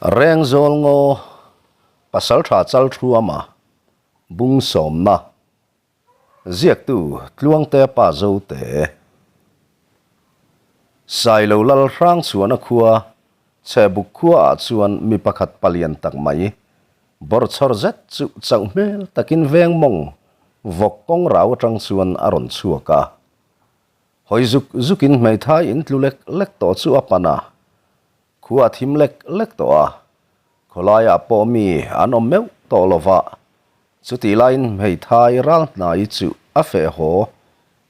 Rengzawl ngaw Pasaltha Chalthuama bung sawmna ziaktu Tluangte pa Zote Sailo Lal Hrangchhuana khua Chhehbuk khua ah chuan mi pakhat palian tak mai bawrchhawr zet chu chauh hmel takin veng mawng vawk kawng rau atang chuan a rawn chhuak a. Hawi zuk zukin hmeithai in tlu lek lek tawh chu a pan a, Khua a thim lek lek tawh a, khawlaiah pawh mi an awm meuh tawh lo va, chutih laiin hmeithai ral hnai chu a feh haw,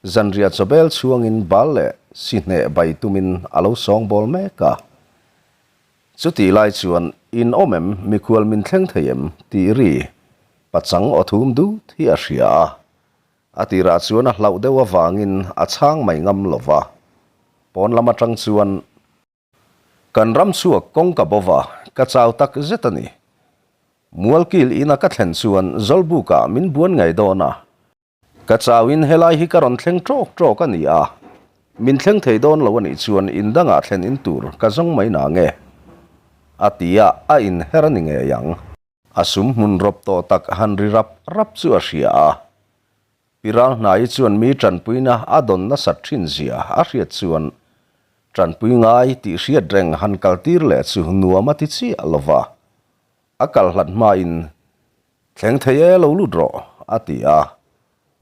zanriah chawbel chhuangin bal leh si hneh bai tumin a lo sawngbawl mek a. Chutih lai chuan in awm em, mikhual min thleng thei em? tih ri pachang aw thum dut hi a hria a. A tirah chuan a hlauh deuh avangin a chhang mai ngam lo va, pawn lam atang chuan Kan ram chhuak kawng ka bo va, ka chau tak zet a ni. Mualkil ina ka thlen chuan Zawlbukah min buan ngei dawn a. Ka chauin helai hi ka rawn thleng tawk tawk a ni a, min thleng thei dawn lo a nih chuan in dangah thlen in tur ka zawng mai na nge? A ti a, a inher a ni ngei ang. A sum hmun rawp tawh tak han ri rap rap chu a hria a. Pi Ralhnai chuan mi tanpuina a dawn nasat thin zia a hriat chuan tanpui ngai tih hriat reng han kaltir leh chu nuam a ti chiah lo va. A kal hlat hmain, Thleng thei e lo lut rawh, a ti a.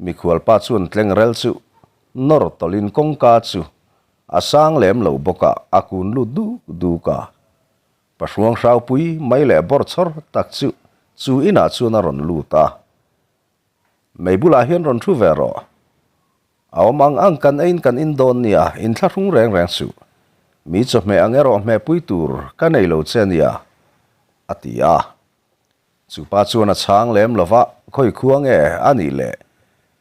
Mikhualpa chuan tlengrel chu nawr tawlhin kawngka chu a sang lem lo bawk a, a kun lut duk duk a. Pahruang hraupui mai leh bawrchhawr tak chu chu inah chuan a rawn lut a. Mei bulah hian rawn thu ve rawh. A awm ang ang kan eiin kan in dawn nia, in thlahrung reng reng suh. Mi chawhmeh ang erawh hmehpui tur ka nei lo che nia, a ti a. Chu pa chuan a chhang lem lo va, khawi khua nge a nih leh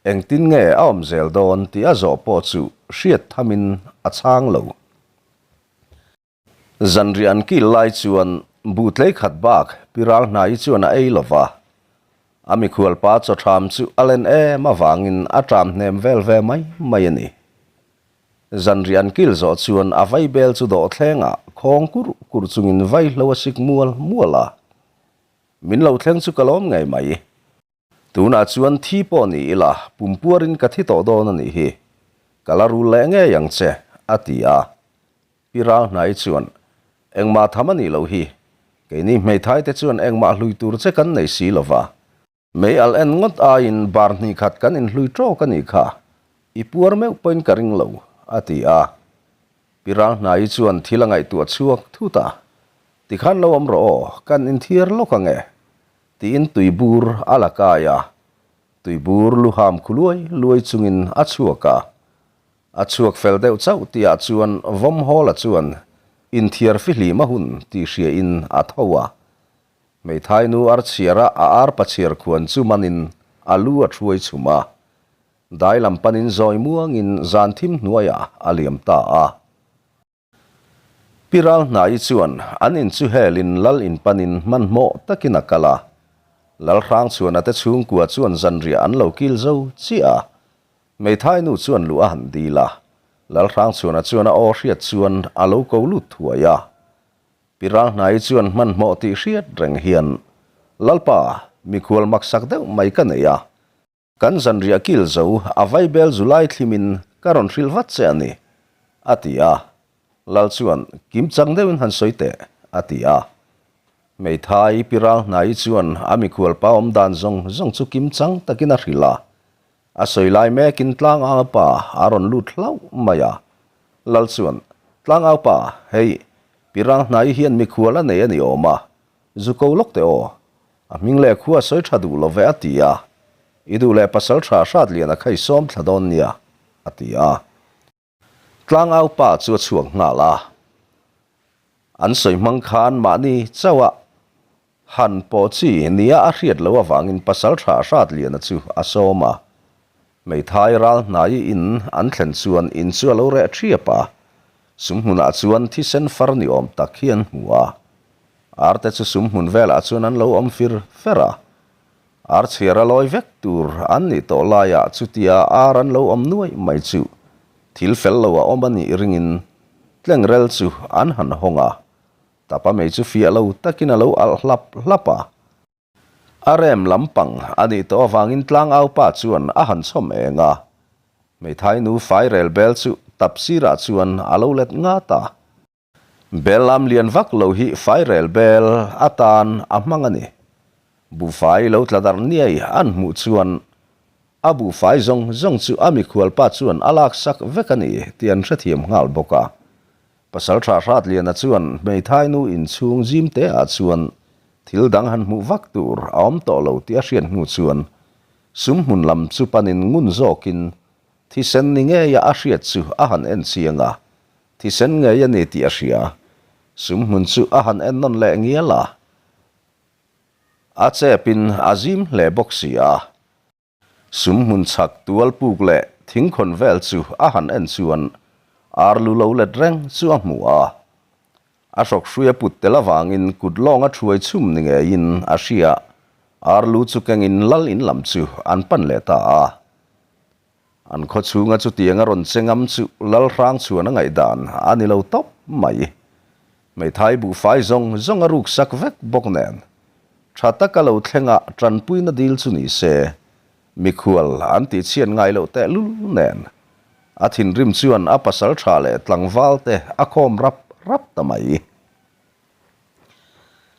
engtin nge a awm zel dawn tih a zawh pawh chu hriat thamin a chhang lo. Zanriah an kil lai chuan buh tlei khat bak Pi Ralhnai chuan a ei lo va. A mikhual pa chawtham chu a len em avangin a ṭam hnem vel ve mai mai a ni. Zanriah an kil zawh chuan a vaibel chu dawhthlengah khawng kur kur chungin vaihlo a sik mual mual a. Min lo thleng chu ka lawm ngei mai. Tunah chuan thi pawh ni ila, pumpuarin ka thi tawh dawn a nih hi. Ka la rul leh ngei ang che, a ti a. Pi Ralhnai chuan, Engmah tham a nih loh hi. Keini hmeithaite chuan engmah hlui tur che kan nei si lo va. Mei al en ngawt aiin bar hnih khat kan inhlui tawk a nih kha. I puar meuh pawhin ka ring lo, a ti a. Pi Ralhnai chuan thil a ngaihtuah chhuak thut a. Tikhan lo awm rawh aw, kan inthiar lawk ang e. Tiin tuibur a la kai a, tuibur luham khu luai luai chungin a chhuak a. A chhuak fel deuh chauh tihah chuan Vawmhawla chuan inthiar fihlim a hun tih hriain a tho a. Hmeithai nu ar chhiara a arpa chhiar khuan chu manin a lu a thuai chhum a. Dai lam panin zawi muangin zan thim hnuaiah a liam ta a. Pi Ralhnai chuan an in chu helin Lal in panin hmanhmawh takin a kal a. Lal Hrangchhuana te chhungkua chuan zanriah an lo kil zo chiah a. Hmeithai nu chuan luh a han dil a. Lal Hrangchhuana chuan a aw hriat chuan a lo ko lut thuai a. Pi Ralhnai chuan hmanhmawh tih hriat reng hian, Lalpa, mikhual maksak deuh mai ka nei a. Kan zanriah kil zo a vaibel zu lai thlimin ka rawn hrilh vat che a ni, a ti a. Lal chuan kim chang deuhin han sawi teh, a ti a. Hmeithai pi ral hnai chuan a mikhual pa awm dan zawng zawng chu kim chang takin a hrilh a. A sawi lai mekin tlangau pa a rawn lut hlauh mai a. Lal chuan, Tlangau pa, hei, pi ral hnai hian mikhual a nei a ni awm a, Zu ko lawk teh aw. A hming leh khua sawi tha duh lo ve a ti a. I duh leh pasal tha hrat lian a khai sawm thla dawn nia, a ti a. Tlangau pa chu a chhuak nghal a. An sawi hmang khan mahni chauh a han pawh chi nia a hriat loh avangin pasal tha hrat liana chu a sawm a. Hmeithai ral hnai in an thlen chuan in chu a lo reh thiap a. Sumhmunah chuan thisen far ni awm tak hi an hmu a. Ar te chu sum hmun velah chuan an lo awm fir fer a. Ar chhiar a lawi vek tur an nih tawh laiah chutia ar an lo awm nuai mai chu thil fel lo a awm a nih ringin tlengrel chu an han hawng a. Tapa mei chu fiah lo takin a lo alh hlap hlap a. A rem lampang a nih tawh avangin tlangau pa chuan a han chhawm eng a. Hmeithai nu fairel bel chu tap sirah chuan a lo let ngat a. Bel lam lian vak lo hi fairel bel atan a hmang a ni. Buhfai lo tla darh niai an hmuh chuan a buhfai zawng zawng chu a mikhual pa chuan a laksak vek a ni tih an hrethiam nghal bawk a. Pasalṭha Hratliana chuan hmeithai nu inchhung zim te ah chuan thil dang han hmuh vak tur a awm tawh lo tih a hriat hnu chuan sum hmun lam chu panin ngun zawkin thisen ni ngeia a hriat chu a han en chiang a, thisen ngei a ni tih a hria. Sum hmun chu a han en nawn leh ngial a, a chepin a zim hle bawk si a. Sum hmun chhak tual puk leh thingkhawn vel chu a han en chuan ar lu lo let reng chu a hmu a. A hrawk hrui a put tel avangin kut lawng a thuai chhum ni ngeiin a hria. Ar lu chu kengin lal in lam chu an pan leh ta a. An khaw chhunga chutiang a rawn che ngam chu lal hrang chhuan a ngaihdan a ni lo tawp mai. Hmeithai buhfai zawng zawng a ruksak vek bawk nen, tha taka lo thlenga tanpuina dil chu ni se, mikhual an tihchhiat ngai loh tehlul nen, a thinrim chuan a pasal tha leh tlangval te a khawm rap rap ta mai.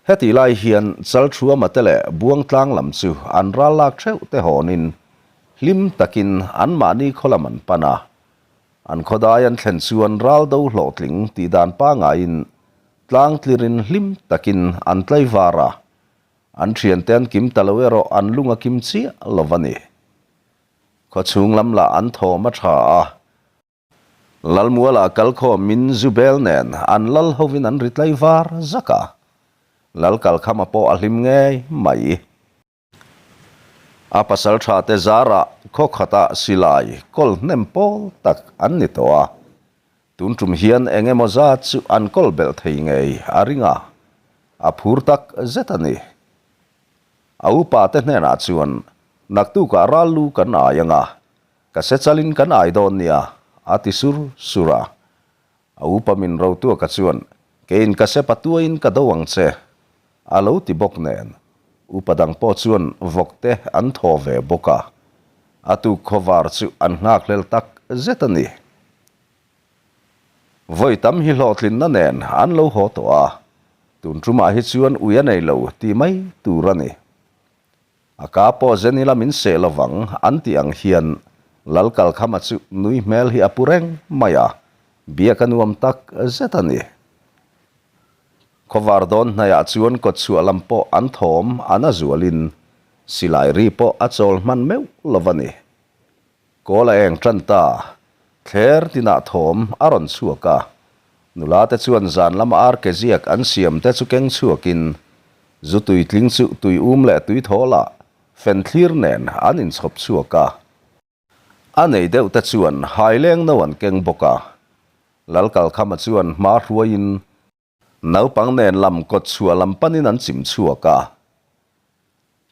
Hetih lai hian Chalthuama te leh Buangtlang lam chu an ral lak theuh te hawnin hlim takin anmahni khaw lam an pan a, An khawdai an thlen chuan ral do hlawhtling tih dan pangaiin tlang tlirin hlim takin an tlaivar a, an thiante an kim ta lo erawh an lung a kim chiah lo va ni. Khawchhung lam lah an thawm a tha a, Lalmualah kalkhawm min zu bel nen an lal hovin an ri tlaivar zak a, Lal kalkhama pawh a hlim ngei mai. A pasal tha te zarah khaw khatah silai kawl hnem pawl tak an ni tawh a, tun tum hian eng emaw zat chu an kawl belh thei ngei a ring a, a phur tak zet a ni. A upa te hnenah chuan naktukah ral lu kan ai ang a, ka se chalin kan ai dawn nia, a ti sur sur a. A upa min rotuaka chuan, Keiin ka sepa tuaiin ka do ang che, a lo ti bawk nen. Upa dang pawh chuan vawk te an thaw ve bawk a. A tuk khawvar chu an nghakhlel tak zet a ni. Vawi tam hi hlawhtlinna nen an lo haw tawh a, tun tumah hi chuan ui a nei lo ti mai tur a ni. A ka pawh zen ila min seh lovang an tih ang hian Lalkalkhama chu nui hmel hi a pu reng mai a, biak a nuam tak zet a ni. Khawvar dawn hnaiah chuan kawtchhuah lam pawh an thawm a na zualin silai ri pawh a chawl hman meuh lo va ni. Kawl a eng tan ta, thler tinah thawm a rawn chhuak a, nula te chuan zan lama ar ke ziak an siam te chu keng chhuakin zu tuitling chu tui um leh tui thawl ah fen thlir nen an inchhawp chhuak a. A nei deuh te chuan haileng no an keng bawk a, Lalkalkhama chuan hma hruaiin Naupang nen lam kawt chhuah lam panin an chim chhuak a.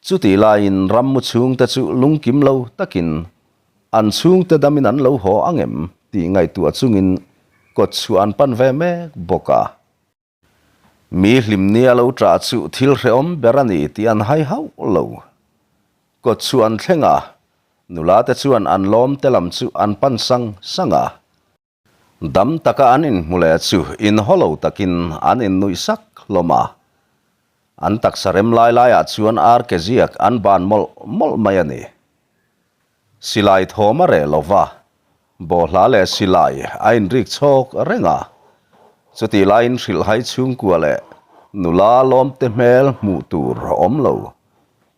Chutih laiin rammu chhungte chu lungkim lo takin an chhungte damin an lo haw ang em tih ngaihtuah chungin kawt chhuah an pan ve mek bawk a. Mi hlimni a lo ṭah chu thil hrehawm ber a ni tih an hai hauh lo. Kawt chhuah an thleng a, nula te chuan an lawmte lam chu an pan sang sang a. Dam taka an inhmu leh chu inhaw lo takin an innuih sak hlawm a. An taksa rem lai laiah chuan ar ke ziak an ban mawlh mawlh mai a ni. Silai thawm a reh lo va, bawhhla leh silai a inrik chhawk reng a. Chutih laiin hrilhhai chhungkua leh nula lawmte hmel hmuh tur awm lo,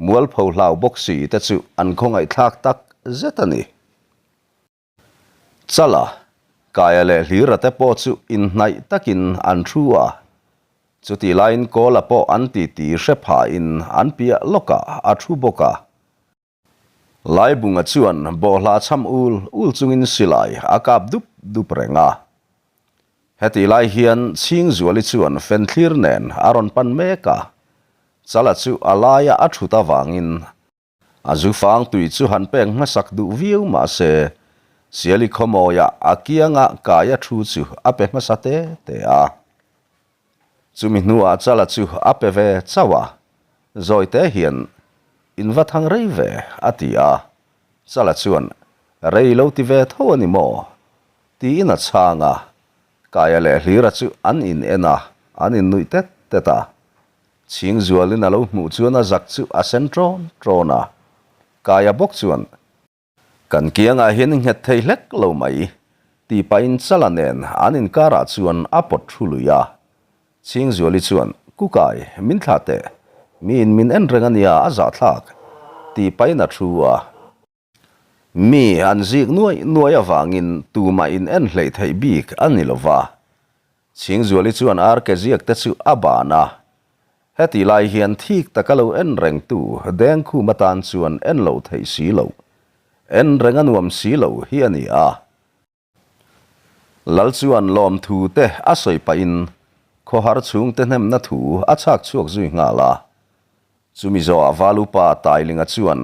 mualpho hlau bawk si te chu an khawngaihthlak tak zet a ni. Chala, Kaia leh Hlira te pawh chu inhnaih takin an thu a, chutih laiin Kawla pawh an titi hre phahin an piah lawkah a thu bawk a. Laibunga chuan bawhhla chham ul ul chungin silai a kap dup dup reng a. Hetih lai hian Chhingzuali chuan fenthlir nen a rawn pan mek a, Chala chu a laia a thut avangin A zu fang tui chu han pek hmasak duh viau mah se, Siali khawmawia a kianga kaia thu chu a pe hmasa te te a. Chumi hnuah Chala chu a pe ve chauh a, Zawite hian, In va thang rei ve, a ti a. Chala chuan, Rei lo ti ve tho a ni maw? tiin a chhang a. Kaia leh Hlira chu an in en a, an in nuih tet tet a. Chhingzualin a lo hmuh chuan a zak chu a sen ṭawn ṭawn a. Kaia bawk chuan, Kan kiangah hian i nghet thei hlek lo mai, tih pahin Chala nen an inkarah chuan a pawt thu lui a. Chhingzuali chuan, Kukai, min thlah teh, miin min en reng a nia a zahthlak, tih pahin a thu a. Mi an zik nuai nuai avangin tumah in en hleih theih bik a ni lo va. Chhingzuali chuan ar ke ziak te chu a ban a. Heti lai hian thik taka lo en rengtu Dengkhum atan chuan en loh theih si lo, en reng a nuam si lo hi a ni a. Lal chuan lawmthu te a sawi pahin khawhar chhungte hnemna thu a chhak chhuak zui nghal a. Chumi zawhah Valupa Tailinga chuan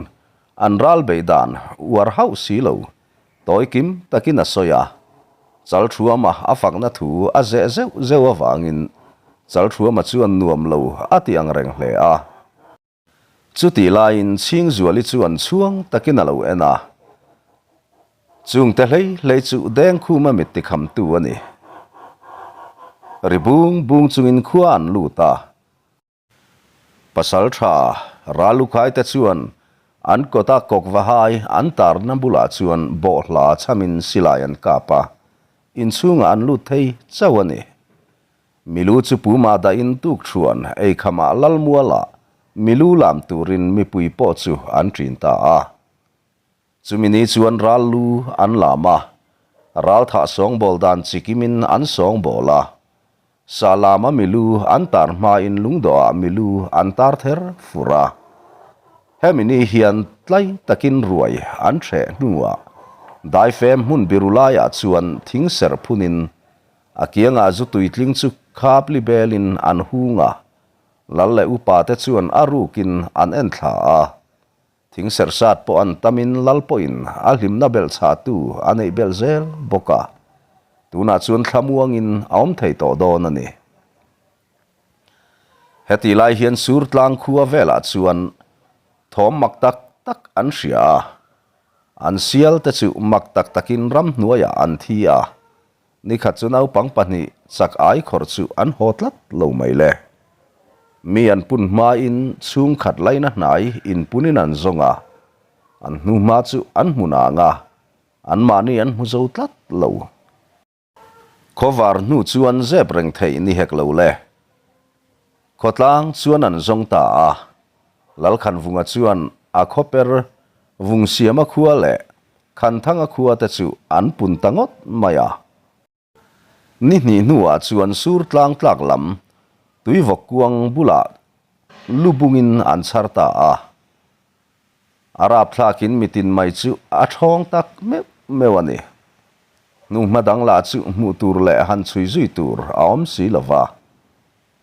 an ral beih dan uar hauh si lo, tawi kim takin a sawi a. Chalthuama a fakna thu a zeh zeuh zeuh avangin Chalthuama chuan nuam lo a ti ang reng hle a. Chutih laiin Chhingzuali chuan chhuang takin a lo en a. Chungte hlei hlei chu Dengkhuma mit tikhamtu a ni. Ri bung bung chungin khua an lut a. Pasal tha Ralukhaite chuan an kawta kawkvahai an tarna bulah chuan bawhhla chhamin silai an kap a, inchhungah an lut thei chauh a ni. Milu chu puma dahin tukthuan eikhamah Lalmualah milu lam turin mipui pawh chu an ṭin ta a. Chumi ni chuan ral lu an lam a, ral thah sawngbawl dan chi kimin an sawngbawl a. Sa lama milu an tar hmain lungdawhah milu an tar ther fur a. Hemi ni hian tlai takin ruai an hreh hnuah daifem hmun biru laiah chuan thing ser phunin a kiangah zu tuitling chu khap li belin an hung a, lal leh upate chuan a rukin an enthla a. Thing sersat pawh an tamin lal pawhin a hlimna belh chhahtu a neih belh zel bawk a, tunah chuan thlamuangin a awm thei tawh dawn a ni. Heti lai hian sur tlang khua velah chuan thawm mak tak tak an hria a, an sial te chu mak tak takin ramhnuaiah an thi a, Nikhat chu naupang pahnih chak ai khawrh chu an haw tlat lo mai le. Mi an pun hmain chhungkhat laina hnai inpunin an zawng a, an hnuhma chu an hmu nang a, anmahni an hmu zo tlat lo. Khawvar hnu chuan zep reng theih ni hek lo le. Khawtlang chuan an zawng ta a, Lalkhanvunga chuan a khawper Vungsiama khua leh Khanthanga khua te chu an pun ta ngawt mai a. Ni hnih hnuah chuan sur tlang tlak lam tuivawk kuang bulah lu bungin an chhar ta a. A rapthlakin mitin mai chu a thawng tak meuh meuh a ni. Hnuhma dang lah chu hmuh tur leh han chhui zui tur a awm si lo va.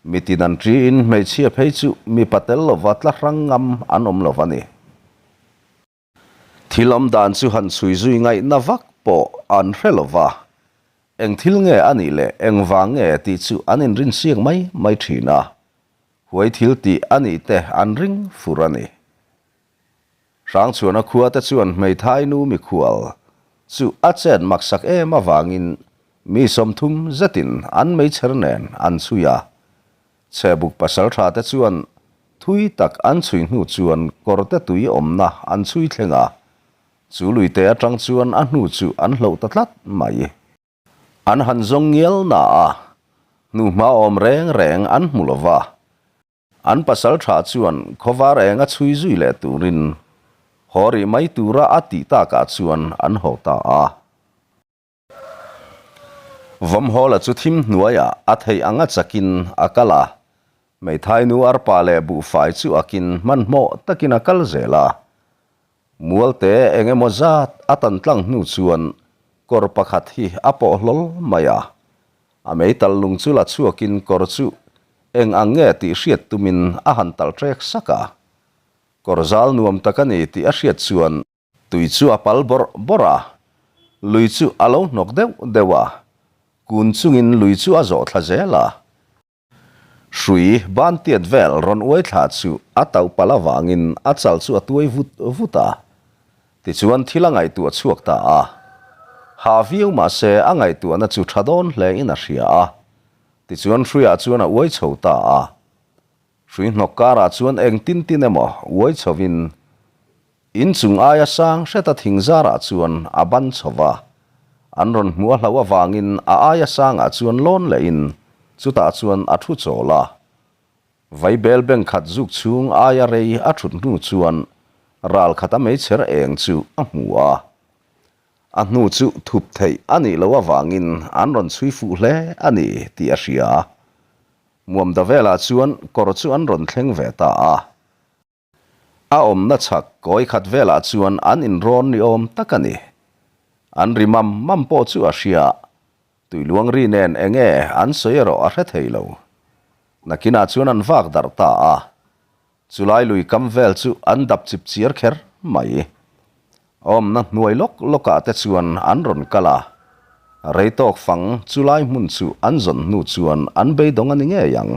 Mitin an ṭiin hmeichhia phei chu mipa tel lova tla hrang ngam an awm lo va ni. Thil awm dan chu han chhui zui ngaihna vak pawh an hre lo va, eng thil nge a nih leh eng vang nge tih chu an inrinsiak mai mai thin a, huai thil tih a nih te an ring fur a ni. Hrangchhuana khua te chuan hmeithai nu mikhual chu a chet maksak em avangin mi 30 zetin an meichher nen an chhui a, Chhebuk pasaltha te chuan thui tak an chhui hnu chuan kawrte tui awmna an chhui thleng a, chu luite atang chuan a hnu chu an hloh ta tlat mai. An han zawng ngial na a, hnuhma awm reng reng an hmu lo va. An pasaltha chuan khawvar eng a chhui zui leh turin haw rih mai tura a tih takah chuan an haw ta a. Vawmhawla chu thim hnuaiah a theih anga chakin a kal a, hmeithai nu arpa leh buhfai chu akin hmanhmawh takin a kal zel a. Mualte eng emaw zat a tan tlang hnu chuan kawr pakhat hi a pawh hlawl mai a. A meital lung chu la chhuakin kawr chu eng ang nge tih hriat tumin a han tal ṭek sak a. Kawr zal nuam tak a ni tih a hriat chuan Tui chu a pal bawrh bawrh a, lui chu a lo hnawk deuh deuh a, kun chungin lui chu a zawh thla zel a. Hrui ban tiat vel rawn uai thla chu a tauh palh avangin a chal chu a tuai vut vut a. Tichuan thil a ngaihtuah chhuak ta a. Hah viau mah se a ngaihtuahna chu tha dawn hle in a hria a. Tichuan hruiah chuan a uai chho ta a. Hrui hnawk karah chuan eng tin tin emaw uai chhovin In chung aia sang hreta thing zarah chuan a ban chho va, an rawn hmuh a hlauh avangin a aia sangah chuan lawn lehin chutah chuan a thu chawl a. Vaibel beng khat zuk chhung aia rei a thut hnu chuan ral khat a meichher eng chu a hmu a. A hnu chu thup theih a nih loh avangin an rawn chhui fuh hle a ni tih a hria. Muamda velah chuan kawr chu an rawn thleng ve ta a. A awmna chhak kawi khat velah chuan an inrawn ni awm tak a ni. An ri mam mam pawh chu a hria, tuiluang ri nen eng nge an sawi erawh a hre thei lo. Nakinah chuan an vak darh ta a, chulai lui kam vel chu an dap chip chiar kher mai. Awmna hnuai lawk lawkah te chuan an rawn kal a, rei tawk fang chulai hmun chu an zawn hnu chuan an beidawng a ni ngei ang.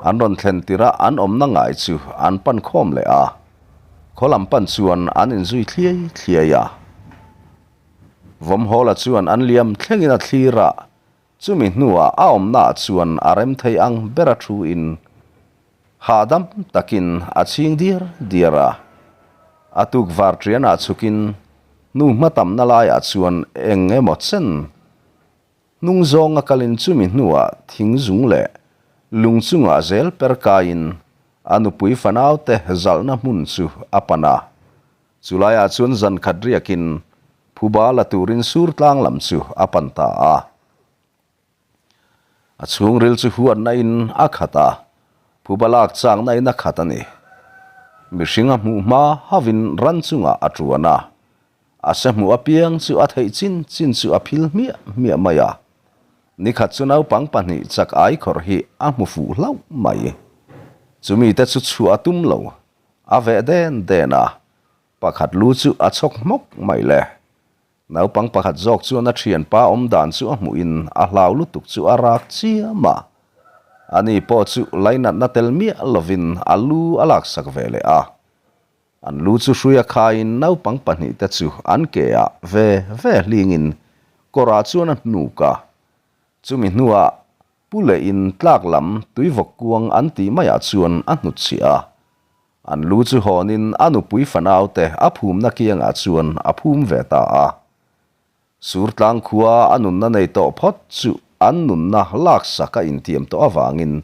An rawn thlen tirh a an awmna ngai chu an pan khawm leh a, khaw lam pan chuan an inzui thliai thliai a. Vawmhawla chuan an liam thlengin a thlir a, chumi hnuah a awmnaah chuan a rem thei ang bera thu in Hahdam takin a chhing diar diar a, a tukvar ṭianah chhukin nu hma tamna laiah chuan eng emaw chen hnung zawnga kalin chumi hnuah thing zung leh lung chungah zel per kaiin a nupui fanaute zalhna hmun chu a pan a. Chulaiah chuan zan khat riakin phuba la turin sur tlang lam chu a pan ta a. A chhungril chu huatna in a khat a, phuba lak chakna in a khat a ni. Mihring a hmuh hma havin ran chungah a tuan a, a se hmuh apiang chu a theih chin chin chu a phil hmiah hmiah mai a. Nikhat chu naupang pahnih chak ai khawrh hi a hmu fuh hlauh mai. Chumi te chu chhuah a tum lo, a veh den den a, pakhat lu chu a chhawk hmawk mai le. Naupang pakhat zawk chuan a thianpa awm dan chu a hmuhin a hlau lutuk chu a rak chiam a. Ani pawh chu lainatna tel miah lovin a lu a laksak ve leh a. An lu chu hrui a khaiin naupang pahnihte chu an ke ah ve ve hlingin kawrah chuan a hnuk a. Chumi hnuah pu lehin tlak lam tuivawk kuang an tih maiah chuan a hnutchhiah a. An lu chu hawnin a nupui fanaute a phumna kiangah chuan a phum ve ta a. Surtlang khua a nunna nei tawh phawt chu an nunna laksak a intiam tawh avangin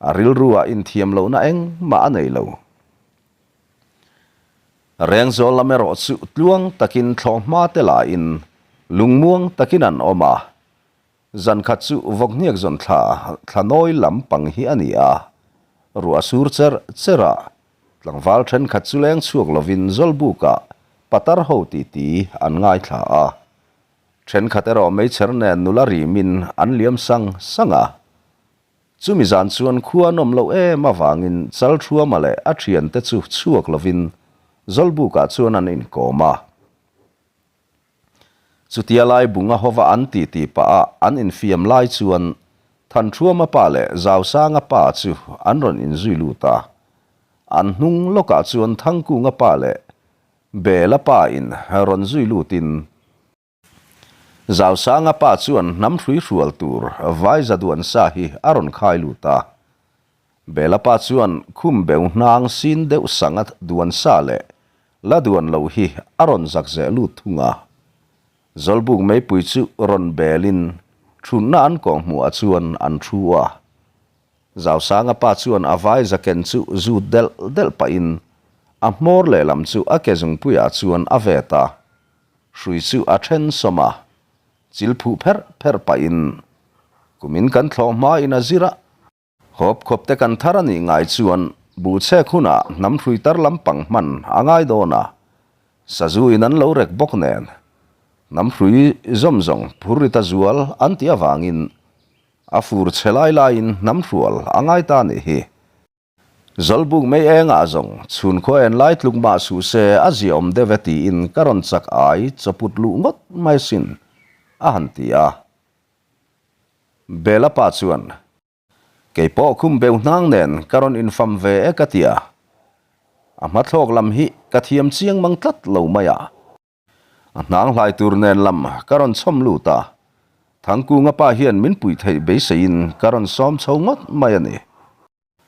a rilruah inthiam lohna engmah a nei lo. Rengzawl lam erawh chu tluang takin thlawhhma te lahin lungmuang takin an awm a. Zan khat chu vawkhniak zawn thla thla nawi lam pang hi a ni a, ruah sur cher cher a, tlangval thenkhat chu leng chhuak lovin Zawlbukah patar ho titi an ngaithla a. Thenkhat erawh meichher nen nula rimin an liam sang sang a. Chumi zan chuan khua nawm loh em avangin Chalthuama leh a thiante chu chhuak lovin Zawlbukah chuan an inkawm a. Chutia lai bunga hova an titi pah a an infiam lai chuan Thanṭhuama pa leh Zausanga pa chu an rawn inzui lut a. An hnung lawkah chuan Thangkunga pa leh Bela pa in rawn zui lutin Zausanga pa chuan hnam hrui hrual tur Vaiza duansa hi a rawn khai lut a. Bela pa chuan khum beu hnang sin deuh sanga duansa leh La duan loh hi a rawn zak zeh lut thung a. Zawlbuk meipui chu rawn belin thunna an kawng hmuhah chuan an thu a. Zausanga pa chuan a vai zaken chu zut delh delh pahin a hmawr lehlam chu a ke zungpuiah chuan a vet a. Hrui chu a then sawm a, chil phuh pherh pherh pahin kumin kan thlawh hmain a zir a. Hawp khawp te kan thar a nih ngai chuan buhchek hunah hnam hrui tar lampang hman a ngai dawn a, sazu in an lo rek bawk nen hnam hrui zawm zawng phur ri ta zual an tih avangin a fur chhe lai laiin hnam hrual a ngai ta nih hi. Zawlbuk mei engah zawng chhun khaw en lai tluk mah suh se a ziaawm deuh e tiin ka rawn chak ai chawput luh ngawt mai sin a han ti a. Bela pa chuan. Kei pawh khum beu hnang nen ka rawn infam ve e ka ti a. A hmathlawk lam hi ka thiam chiang mang tlat lo mai a. A hnang hlai tur nen lam ka rawn chhawm lut a. Thangkunga pa hian min pui theih beiseiin ka rawn sawm chho ngawt mai a ni.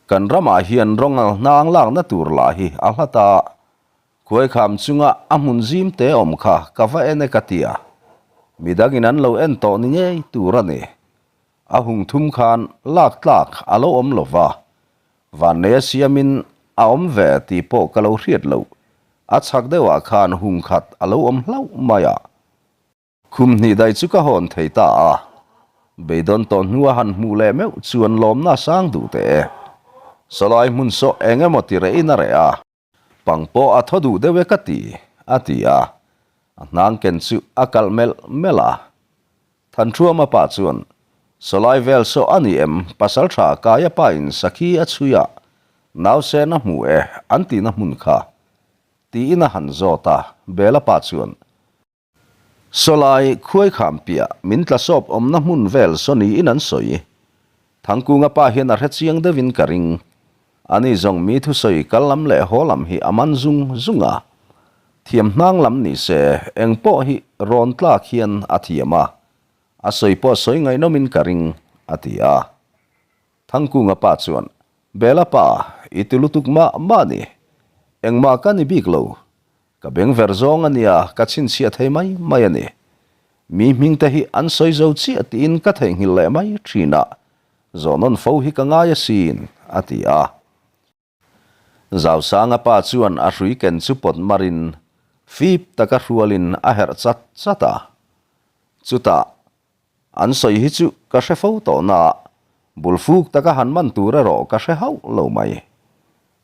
Kan ramah hian rawngal hnang lakna tur lah hi a hlat a, khuaikham chunga a hmun zim te awm kha ka va en e ka ti a, midangin an lo en tawh ni ngei tur a ni. A hung thum khan lak tlak a lo awm lo va, vanneia siamin a awm ve tih pawh ka lo hriat loh, a chhak deuhah khan hung khat a lo awm hlauh mai a. Khum hnih daih chu ka hawn thei ta a, beidawn tawh hnua han hmuh leh meuh chuan lawmna a sang duh teh e. Sawlai hmun saw eng emaw ti rehin a reh a, pang pawh a thaw duh deuh e ka ti, a ti a, a hnang ken chu a kalh melh melh a. Thanṭhuama pa chuan, Sawlai vel saw a ni em, pasalṭha Kaia pa in sakhi a chhui a, nausen a hmu e an tihna hmun kha, tiin a han zawt a, Bela pa chuan, Sawlai khuaikham piah min tla sawp awmna hmun vel saw niin an sawi. Thangkunga pa hian a hre chiang deuhin ka ring. Ani zawng mi thusawi kal lam leh haw lam hi a man zung zung a. Thiam hnang lam ni se eng pawh hi rawn tlak hian a thiam a, a sawi pawh sawi ngaihnawmin ka ring, a ti a. Thangkunga pa chuan, Bela pa, i ti lutuk mah mah ni. Engmah ka ni bik lo. Ka beng ver zawng a nia, ka chhinchhiah thei mai mai a ni. Mi hming te hi an sawi zo chiah tiin ka theihnghilh leh mai thin a, zawhnawn fo hi ka ngai asin, a ti a. Zausanga pa chuan a hrui ken chu pawt marin fip taka hrualin a herh chat chat a. Chutah, An sawi hi chu ka hre fo tawh na, bul fuk taka han man tur erawh ka hre hauh lo mai.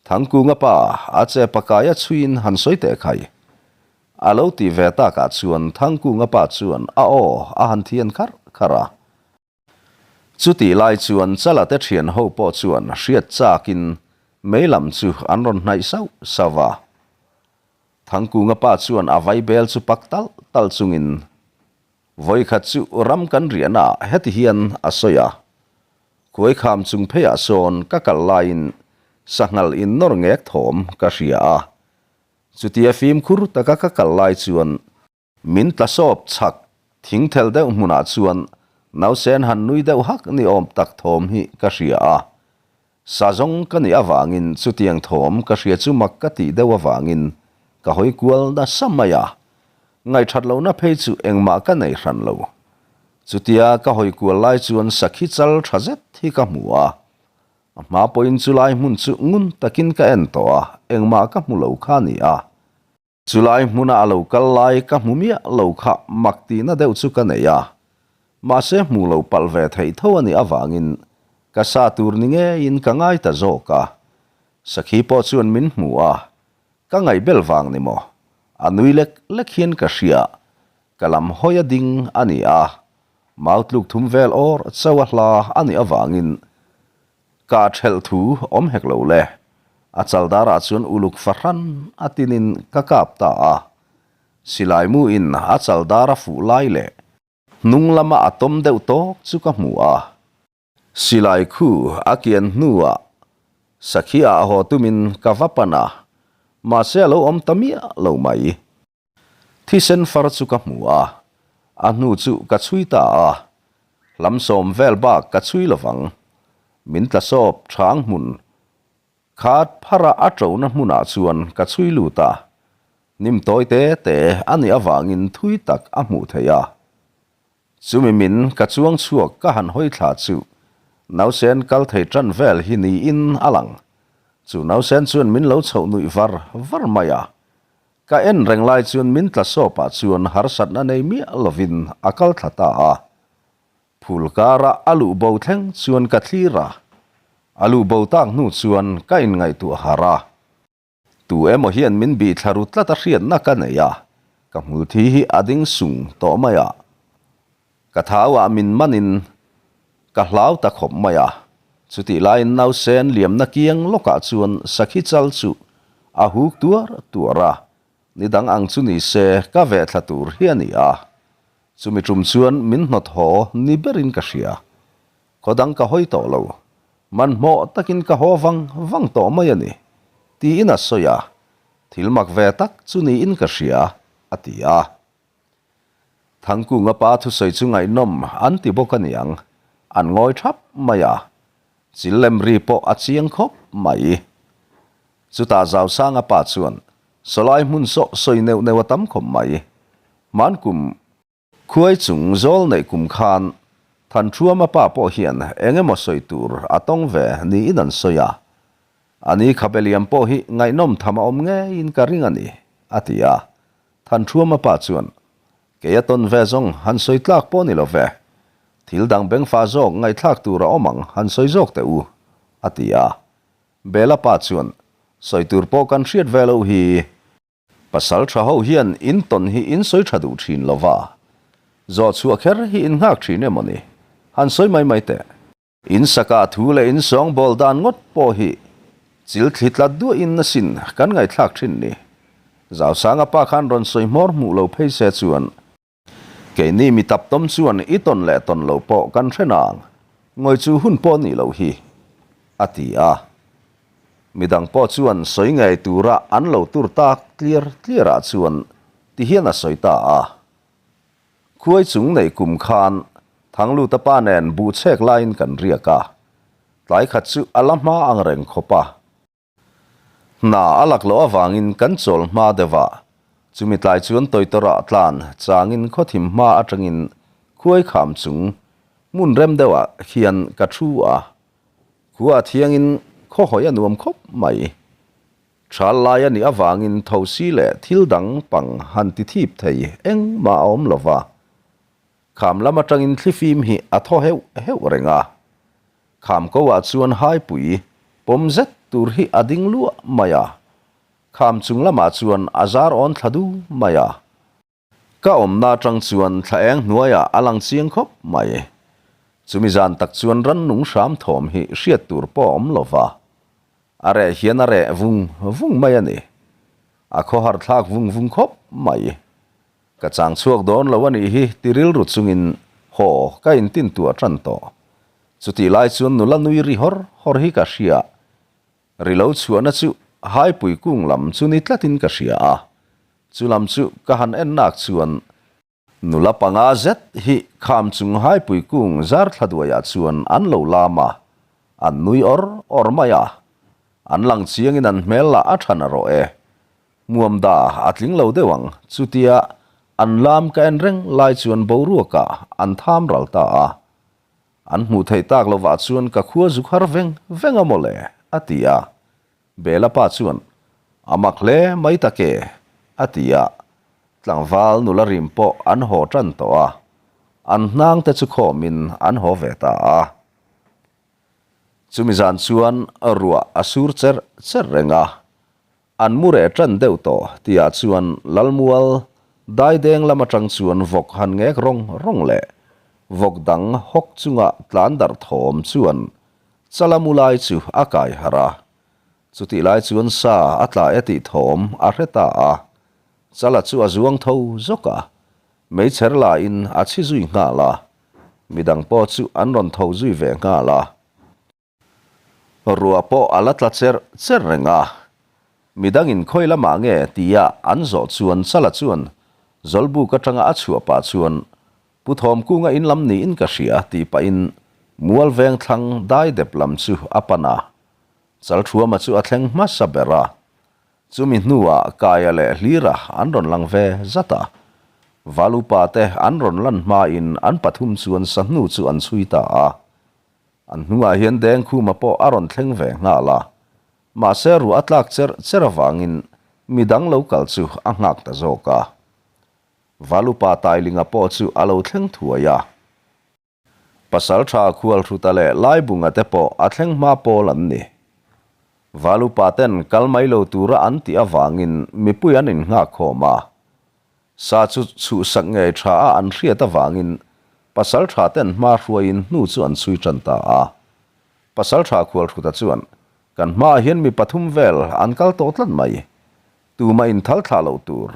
Thangkunga pa a che pakaia chhuiin han sawi teh khai. A lo tih ve takah chuan Thangkunga pa chuan a aw a han thian kharh kharh a. Chutih lai chuan Chala te thian ho pawh chuan hriat chakin mei lam chu an rawn hnaih sauh sauh va. Thangkunga pa chuan a vaibel chu pak talh talh chungin Vawikhat chu ram kan riahna ah heti hian a sawi a, Khuaikham chung pheiah sawn ka kal laiin sanghal in nawr ngek thawm ka hria a, chutia fimkhur taka ka kal lai chuan min tla sawp chhak thing thel deuh hmunah chuan nausen han nui deuh hak ni awm tak thawm hi ka hria a, Sa zawng ka nih avangin chutiang thawm ka hria chu mak ka tih deuh avangin ka hawi kual nasa mai a, ngaihthat lohna phei chu engmah ka nei hran lo. Chutia ka hawi kual lai chuan sakhi chal tha zet hi ka hmu a, a hma pawhin chulai hmun chu ngun takin ka en tawh a, engmah ka hmu lo kha a ni a. Chulai hmuna a lo kal lai ka hmu miah lo kha mak tihna deuh chu ka nei a, mahse hmu lo palh ve theih tho a nih avangin ka sa tur ni ngeiin ka ngai ta zawk a. Sakhi pawh chuan min hmu a, ka ngaihbel vang ni maw? A nui lek lek hian ka hria, ka lam hawi a ding a ni a, mau tluk thum vel awr chauh a hla a nih avangin Ka thelh thu awm hek lo le. A chaldarah chuan uluk fahran a tinin ka kap ta a. Silai mu in a chaldar a fuh lai leh hnung lama a tawm deuh tawk chu ka hmu a. Silai khu a kian hnuah sakhi ah haw tumin ka va pan a, mahse a lo awm ta miah lo mai. Thisen far chu ka hmu a, a hnu chu ka chhui ta a, hlam sawm vel bak ka chhui lovang. Min tla sawp chhang hmun khat phara a ṭona hmunah chuan ka chhui lut a, hnim tawi te te a nih avangin thui tak a hmuh theih a. Chumi min ka chuang chhuak ka han hawi thla chu nausen kal thei ṭan vel hi niin a lang. Chu nausen chuan min lo chhoh nuih var var mai a, Ka en reng lai chuan min tla sawpah chuan harsatna nei miah lovin a kal thla ta a. Phul kara a luh bo thleng chuan ka thlir a, a luh bo tak hnu chuan ka inngaihtuah harh a. Tu emaw hian min bih thla ru tlat a hriatna ka nei a, ka hmulthi hi a ding sung tawh mai a. Ka thauah min manin ka hlau ta khawp mai a, chutih laiin nausen liamna kiang lawkah chuan sakhi chal chu a huk tuar tuar a, ni dang ang chu ni se ka veh thla tur hi a ni a, chumi tum chuan min hnawt haw ni berin ka hria. Khaw dang ka hawi tawh lo. Hmanhmawh takin ka haw vang vang tawh mai a ni, tiin a sawi a, thil mak ve tak chu niin ka hria, a ti a. Thangkunga pa thusawi chu ngaihnawm an ti bawk a niang, an ngawi thap mai a, chil lem ri pawh a chiang khawp mai. Chutah Zausanga pa chuan, Sawlai hmun saw sawi neuh neuh a tam khawp mai, hmankum Khuai chung zawl neih kum khan Thanṭhuama pa pawh hian eng emaw sawi tur a tawng ve niin an sawi a, a ni khabe liam pawh hi ngaihnawm tham a awm ngeiin ka ring a ni, a ti a. Thanṭhuama pa chuan, Kei a tawn ve zawng han sawi tlak pawh ni lo ve, thil dang bengfa zawk ngaihthlak tur a awm ang han sawi zawk teh u, a ti a. Bela pa chuan, Sawi tur pawh kan hriat ve loh hi. Pasal tha ho hian in tawn hi in sawi tha duh thin lo va, zawh chhuah kher hi in nghak thin emaw ni? Han sawi mai mai teh. In saka thu leh in sawng bawl dan ngawt pawh hi chil thli tlat duahin asin kan ngaihthlak thin ni. Zausanga pa khan rawn sawi hmawr hmuh lo phei se chuan Keini mi tap tawm chuan i tawn leh tawn lo pawh kan hre nang, ngawi chu hun pawh nih loh hi, a ti a. Midang pawh chuan sawi ngei tura an lo tur tak tliar tliarah chuan ti hian a sawi ta a. Khuai chung neih kum khan Thangluta pa nen buh chhek laiin kan riak a, tlai khat chu a la hma ang reng khawp a. Hna a lak loh avangin kan chawl hma deuh a, chumi tlai chuan Tawitawrah tlan changin khawthim hma atangin khuai kham chung hmun rem deuhah hian ka thu a, khua a thiangin khaw hawi a nuam khawp mai. Thal lai a nih avangin thosi leh thil dang pang han ti thip thei engmah a awm lo va, kham lam atangin thlifim hi a thaw heuh heuh reng a. Kham ko ah chuan haipui pawm zet tur hi a ding luah mai a, kham chung lamah chuan a zar awn thla du mai a. Ka awmna atang chuan thla eng hnuaiah a lang chiang khawp mai. Chumi zan tak chuan rannung hram thawm hi hriat tur pawh a awm lo va, a reh hian a reh vung vung mai a ni. A khawhar thlak vung vung khawp mai. Ka chang chhuak dawn lo a nih hi ti rilru chungin haw ka intintuah tan tawh. Chutih lai chuan nula nui ri hawr hawr hi ka hria. Ri lo chhuahna chu haipui kung lam chu ni tlatin ka hria a. Chu lam chu ka han en nak chuan nula panga zet hi kham chung haipui kung zar thla duaiah chuan an lo lam a, an nui awr awr mai a. An lang chiangin an hmel lah a tha narawh e. Hmuam da a tling lo deuh ang, chutia an lam ka en reng lai chuan boruakah an tham ral ta a. An hmuh theih tak lovah chuan ka khua zuk har veng veng a mawle, a ti a. Bela pa chuan, A mak hle mai tak e, a ti a. Tlangval nula rim pawh an haw tan tawh a, an hnang te chu khawmin an haw ve ta a. Chumi zan chuan ruah a sur cher cher reng a, An mu reh tan deuh tawh tihah chuan Lalmual daideng lam atang chuan vawk han ngek rawng rawng leh vawk dang hawk chunga tlan darh thawm chuan Chala mu lai chu a kai harh a. Chutih lai chuan sa a tla e tih thawm a hre ta a. Chala chu a zuang tho zawk a, meichher lain a chhi zui nghal a. Midang pawh chu an rawn tho zui ve nghal a. Ruah pawh a la tla cher cher reng a, midangin khawi lamah nge tia an zawh chuan Chala chuan Zawlbuk atanga a chhuah pah chuan Pu Thawmkunga in lam niin ka hria tih pahin mual veng thlang dai dep lam chu a pan a, Chalthuama chu a thleng hmasa ber a, chumi hnuah Kaia leh Hlira an rawn lang ve zat a, Valupa te an rawn lan hmain an pathum chuan sahnu chu an chhui ta a. An hnungah hian Dengkhuma pawh a rawn thleng ve nghal a, mahse ruah a tlak cher cher avangin midang lo kal chu a nghak ta zawk a. Valupa Tailinga pawh chu a lo thleng thuai a. Pasaltha Khualhruta leh Laibunga te pawh a thleng hma pawl an ni. Valupa ten kal mai lo tura an tih avangin mipui an innghak khawm a. Sa chu chhuhsak ngei tha a an hriat avangin pasal tha ten hma hruaiin hnu chu an chhui tan ta a. Pasal tha Khualhruta chuan, Kan hmaah hian mi pathum vel an kal tawh tlat mai. Tumah in thal thlah loh tur.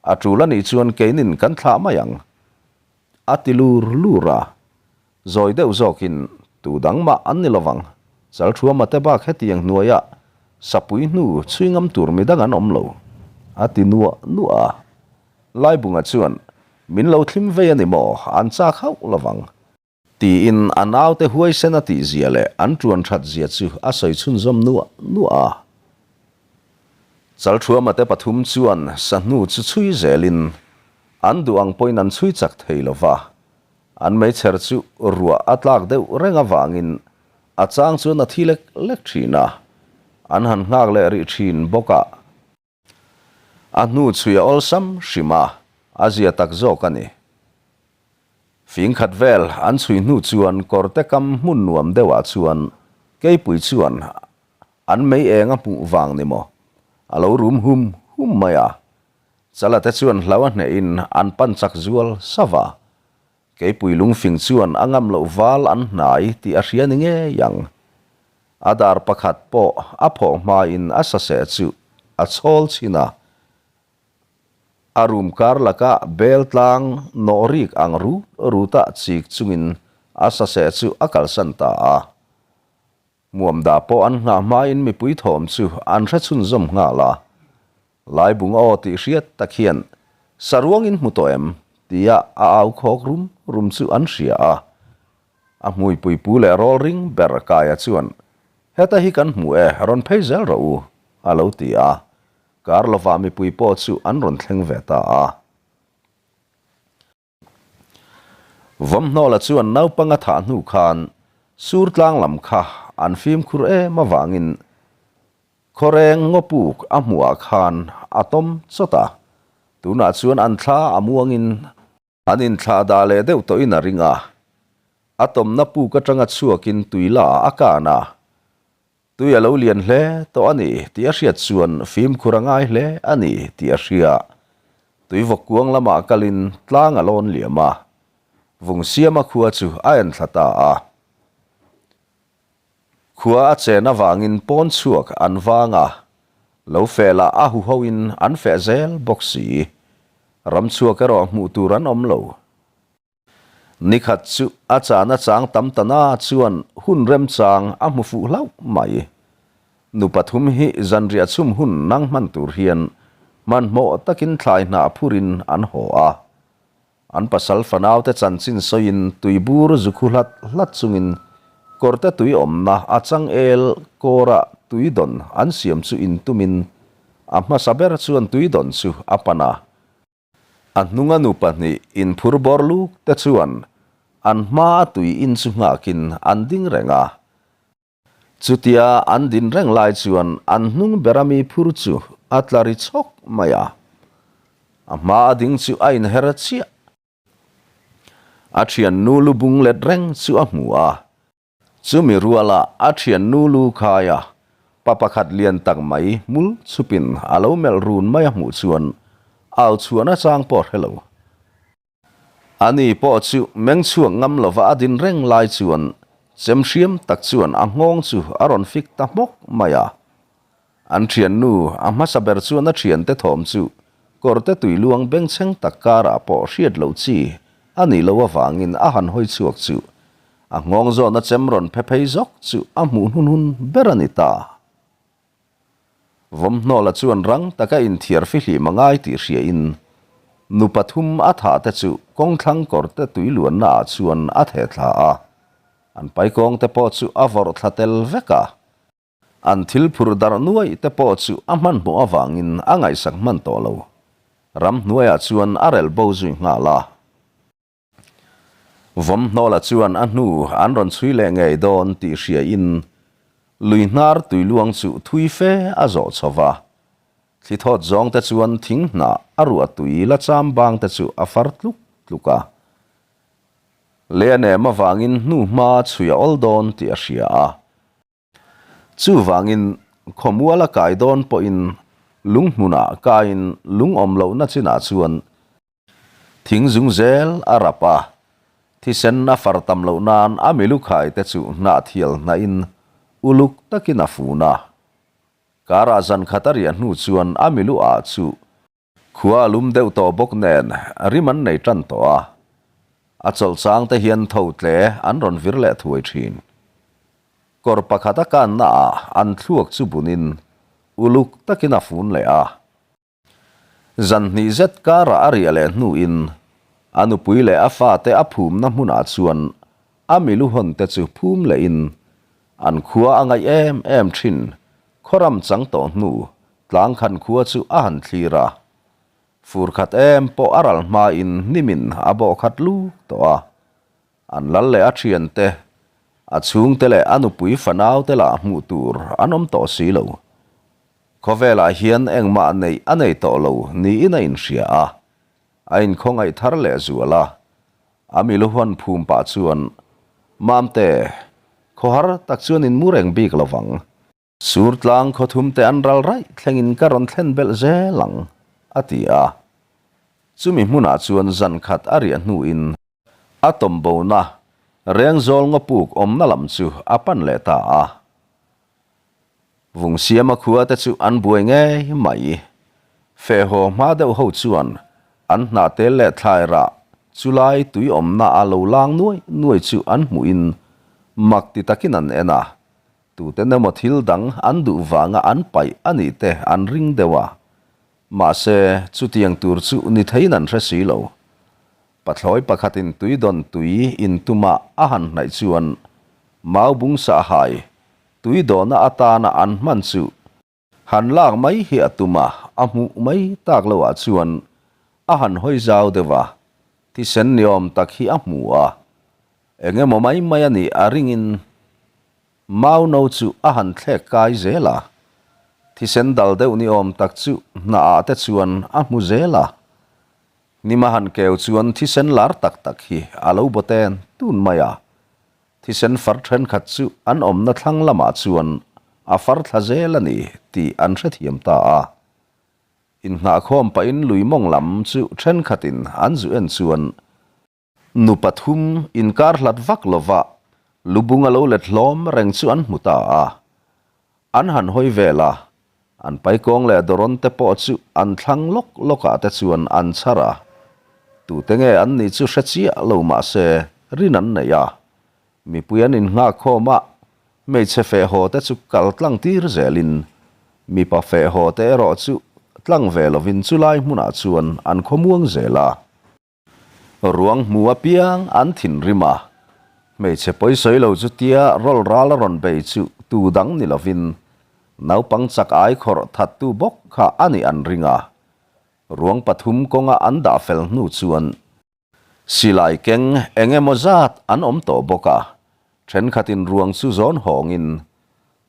A tul a nih chuan keinin kan thlah mai ang. A ti lur lur a. Zawi deuh zawkin, Tu dang mah an ni lovang. Chalthuama te bak hetiang hnuaiah sapui hnu chhui ngam tur midang an awm lo, a ti nuah nuah a. Laibunga chuan, Min lo thlim vei a ni maw? An chak hauh lovang. Tiin a naute huaisen a tihzia leh an tuan that zia chu a sawi chhunzawm nuah nuah a. Chalthuama te pathum chuan sahnu chu chhui zelin an duh ang pawhin an chhui chak thei lo va. An meichher chu ruah a tlak deuh reng avangin a chang chuan a thi lek lek thin a, an han nghak leh rih thin bawk a. A hnu chhui a awlsam hrim a, a zia tak zawk a ni. Fing khat vel an chhui hnu chuan kawrte kam hmun nuam deuhah chuan keipui chuan an mei eng a hmuh vang ni maw a lo rum hum hum mai a. Chala te chuan hlau a hnehin an pan chak zual sava. Keipui lungfing chuan a ngam loh val an hnai tih a hria ni ngei ang. A dar pakhat pawh a phawh hmain a saseh chu a chhawl chhin a. A room kar lakah bel tlang nawh rik ang rut ruta chik chungin a saseh chu a kalsan ta a. Muamda pawh an nghah hmain mipui thawm chu an hre chhunzawm nghal a. Laibung aw tih hriat tak hian saruangin hmu tawh em? tia a au khawk rum rum chu an hria a. A hmuipui pu leh rawl ring ber Kaia chuan, Heta hi kan hmu e, rawn phei zel rawh u, a lo ti a. Kar lovah mipui pawh chu an rawn thleng ve ta a. Vawmhnawla chuan naupang a thah hnu khan sur tlang lam kha an fimkhur em avangin khawreng ngawpuk a hmuhah khan a tawm chawt a, tunah chuan an thla a muangin an inthlah dah leh deuh tawhin a ring a, a tawmna puk atanga chhuakin tui la a kan a, Tui a lo lian hle tawh a ni tih a hriat chuan fimkhur a ngai hle a ni tih a hria. Tui vawk kuang lamah kalin tlang a lawn liam a, vung siama khua chu a en thla ta a. Khua a chen avangin pawn chhuak an vang a, lo feh lah a huhoin an feh zel bawk si. Ram chhuak erawh hmuh tur an awm lo. Nikhat chu a chana chang tam ta na chuan hun remchang a hmu fuh hlauh mai. Nu pathum hi zanriah chhum hun nang hman tur hian hmanhmawh takin thlai hnah phurin an haw a. An pasal fanaute chanchin sawiin tuibur zukhu hlat hlat chungin kawrte tui awmna a changel kawra tui dawn an siam chu intumin a hmasa ber chuan tui dawn chu a pan a. A hnunga nu pahnih inphur bawr luk te chuan an hmaa tui in chu nghakin an ding reng a. Chutia an din reng lai chuan an hnung bera mi phur chu a tla ri chhawk mai a. A hmaa a ding chu a inher chiah. A thiannu lu bung let reng chu a hmu a. Chumi ruala a thiannu lu khaia pa pakhat lian tak mai hmul chhupin a lo melh run mai a hmuh chuan au chhuan a chang pawh hre lo. Ani pawh chu meng chhuak ngam lova a din reng lai chuan chem hriam tak chuan a nghawng chu a rawn fik ta hmawk mai a. An thiannu a hmasa ber chuan a thiante thawm chu kawrte tui luang bengchheng tak karah pawh hriat loh chi a nih loh avangin a han hawi chhuak chu a nghawng zawhna chem rawn phe phei zawk chu a hmuh hnun hun ber a ni ta. Vawmhnawla chuan rang taka inthiar fihlim a ngai tih hriain nu pathum a thah te chu kawngthlang kawrte tui luanna ah chuan a theh thla a, an paikawng te pawh chu a vawrh thla tel vek a. An thil phur darh nuaih te pawh chu a hmanhmawh avangin a ngaihsak hman tawh lo. Ramhnuaiah chuan a relh bo zui nghal a. Vawmhnawla chuan a hnu an rawn chhui leh ngei dawn tih hriain lui hnar tui luang chu thui fe a zawh chho va. Thli thawt zawng te chuan thing hnah a ruah tui la cham bang te chu a far tluk tluk a. Lei a nem avangin hnu hma chhui a awl dawn tih a hria a. Chuvangin, khawmuala kai dawn pawhin lung hmunah kaiin lung awm lohna chinah chuan thing zung zel a rap a, thisen a far tam loh nan a milu khai te chu hnahthial hnahin uluk takin a fun a. Karah zan khat a riah hnu chuan a milu ah chu Khua a lum deuh tawh bawk nen rim an nei tan tawh a, a chawlh chang te hian tho tle an rawn vir leh thuai thin. Kawr pakhat a kanna ah an thluak chu bunin uluk takin a fun leh a. Zan hnih zet karah a riah leh hnuin a nupui leh a fate a phumna hmunah chuan a milu hawn te chu phum lehin an khua a ngaih em em thin khawram chang tawh hnu tlangkhan khua chu a han thlir a. Fur khat em pawh a ral hmain hnimin a bawh khat luk tawh a. An lal leh a thiante, a chhungte leh a nupui fanaute lah hmuh tur an awm tawh si lo. Khawvelah hian engmah neih a nei tawh lo niin a inhria a, a inkhawngaih thar leh zual a. A milu huan phum pah chuan, Mamte, khawhar tak chuan in mu reng bik lo vang. Sur tlang khawthum te an ral raih thlengin ka rawn thlen belh zel ang, a ti a. Chumi hmunah chuan zan khat a riah hnuin a tawmbona Rengzawl ngawpuk awmna lam chu a pan leh ta a. Vungsiama khua te chu an buai ngei mai. Fehhaw hma deuh ho chuan an hnah tel leh thlai rah chulai tui awmna a lo lang nuai nuai chu an hmuhin mak ti takin an en a. Tuten emaw thil dang an duh vanga an paih a nih te an ring deuh a. Mahse, chutiang tur chu ni theiin an hre si lo. Pathlawi pakhatin tui dawn tui in tuma a han hnaih chuan mau bung sah hai tui dawhna atana an hman chu han lak mai hi a tum a, a hmuh mai tak loah chuan a han hawi zau deuh a, thisen ni awm tak hi a hmu a, eng emaw mai mai a nih a ringin Mau no chu a han thlek kai zel a, thisen dal deuh ni awm tak chu hnah ah te chuan a hmu zel a. Hnima han keu chuan thisen lar tak tak hi a lo baw ten tun mai a, thisen far thenkhat chu an awmna thlang lamah chuan a far thla zel a ni tih an hrethiam ta a. Inhnahkhawm pahin lui mawng lam chu thenkhatin an zu en chuan Nu pathum inkar hlat vak lova lubung a lo let hlawm reng chu an hmu ta a. An han hawi vel a, an paikawng leh dawrawn te pawh chu an thlang lawk lawkah te chuan an chhar a. Tute nge an nih chu hre chiah lo mah se rin an nei a. Mipui an innghak khawm a, hmeichhe feh haw te chu kal tlang tir zelin mipa feh haw te erawh chu tlang ve lovin chulai hmunah chuan an khawmuang zel a. Ruang hmu apiang an thinrim a, hmeichhe pawisawi lo chu tia rawl ral a rawn bei chu tu dang ni lovin naupang chak ai khawrh thattu bawk kha a nih an ring a. Ruang pathum kawnga an dah fel hnu chuan silai keng eng emaw zat an awm tawh bawk a, thenkhatin ruang chu zawn hawngin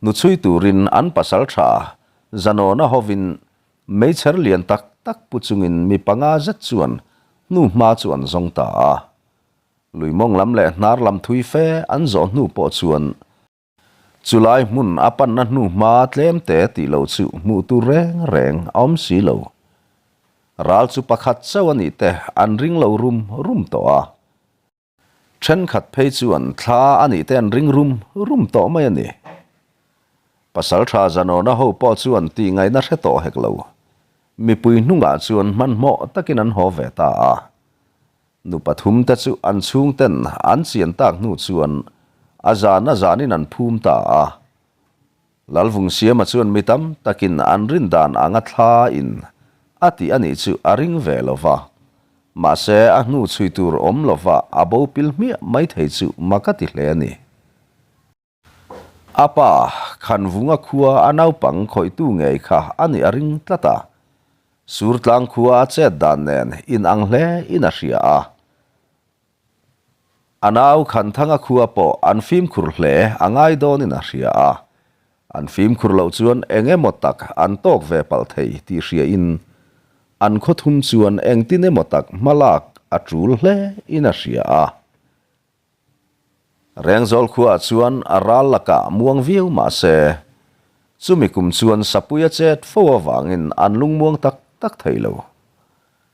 hnuchhui turin an pasal tha Zanawna hovin Meichher lian tak tak pu chungin mi panga zet chuan hnu hma chu an zawng ta a. Lui mawng lam leh hnar lam thui fe an zawh hnu pawh chuan chulai hmun a panna hnu hma tlem te tih loh chu hmuh tur reng reng a awm si lo. Ral chu pakhat chauh a nih te an ring lo rum rum tawh a. Thenkhat phei chuan thla a nih te an ring rum rum tawh mai a ni. Pasaltha Zanawna ho pawh chuan tih ngaihna hre tawh hek lo. Mipui hnungah chuan hmanhmawh takin an haw ve ta a. Nu pathum te chu an chhungten an chian tak hnu chuan a zan a zanin an phum ta a. Lalvungsiama chuan mi tam takin an rin dan anga thla in a tih a nih chu a ring ve lo va. Mahse a hnu chhui tur awm lo va a bo pil hmiah mai thei chu mak a ti hle a ni. A pa Khanvunga khua a naupang khawihtu ngei kha a nih a ring tlat a. Surtlang khua a chet dan nen in ang hle in a hria a. A nau Khanthanga khua pawh an fimkhur hle a ngai dawnin a hria a, an fimkhur loh chuan eng emaw tak an tawk ve palh thei tih hriain an khawthum chuan engtin emaw tak hmalak a tul hle in a hria a. Rengzawl khuaah chuan a ral lakah muang viau mah se, chumi kum chuan sapui a chet fo avangin an lungmuang tak tak thei lo.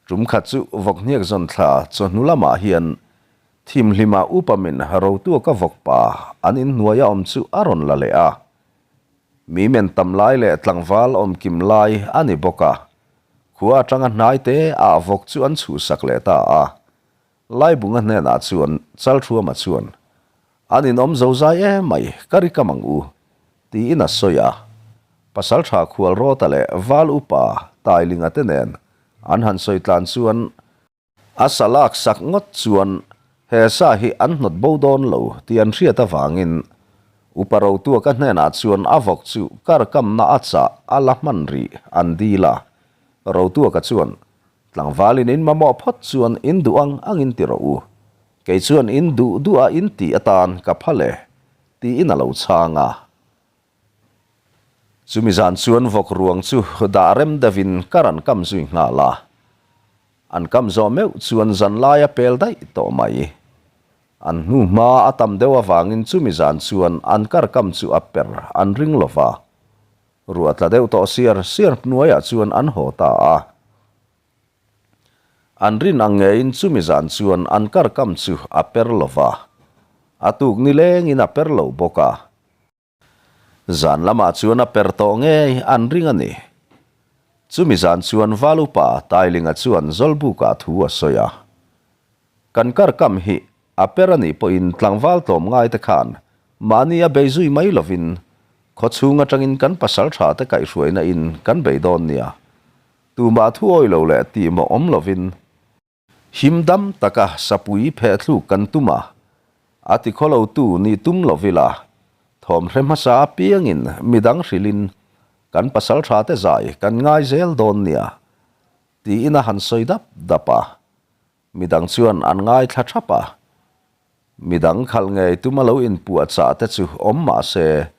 Tum khat chu vawkhniak zawn thla chawhnu lamah hian thimhlima upa min rotuaka vawkpa an inhnuai a awm chu a rawn la leh a. Mi men tam lai leh tlangval awm kim lai a ni bawk a, khua atanga hnai te ah vawk chu an chhuhsak leh ta a. Laibunga hnenah chuan Chalthuama chuan. An inawm zozai emai, ka ri kam ang u, tiin a sawi a. Pasalṭha Khualrawta leh Val Upa Tailinga te nen an han sawi tlan chuan a sa lak sak ngawt chuan he sa hi an hnawt bo dawn lo tih an hriat avangin Upa Rotuaka hnenah chuan a vawk chu kar kamna a chah a la hman rih an dil a. Rotuaka chuan, Tlangvalin in mamawh phawt chuan in duh ang angin ti rawh u. Kei chuan in duh duh a in tih atan ka phal e, tiin a lo chhang a. Chumi zan chuan vawk ruang chu dah rem deuhin kar an kam zui nghal a. An kam zawh meuh chuan zan lai a pel daih tawh mai. An hnu hma a tam deuh avangin chumi zan chuan an kar kam chu a per an ring lo va. Ruah tla deuh tawh siar siar hnuaiah chuan an haw ta a. An rin ang ngeiin chumi zan chuan an kar kam chu a per lo va, a tuk ni lengin a per lo bawk a. Zan lamah chuan a per tawh ngei an ring a ni. Chumi zan chuan Val upa Tailinga chuan Zawlbukah thu a sawi a. Kan kar kam hi a per a nih pawhin tlangval tlawm ngai te khan mahni a bei zui mai lovin khawchhung atangin kan pasal tha te kaihhruaina in kan bei dawn nia. Tumah thu awi lo leh tih mawh awm lovin him dam taka sapui pheh thluk kan tum a, a ti khaw lo tu nih tum lo vila thawm hre hmasa apiangin midang hrilhin kan pasal tha te zai kan ngai zel dawn nia tiin a han sawi dap dap a, midang chuan an ngaithla thap a. Midang khalh ngei tuma lo inpuahchah te chu awm mah se,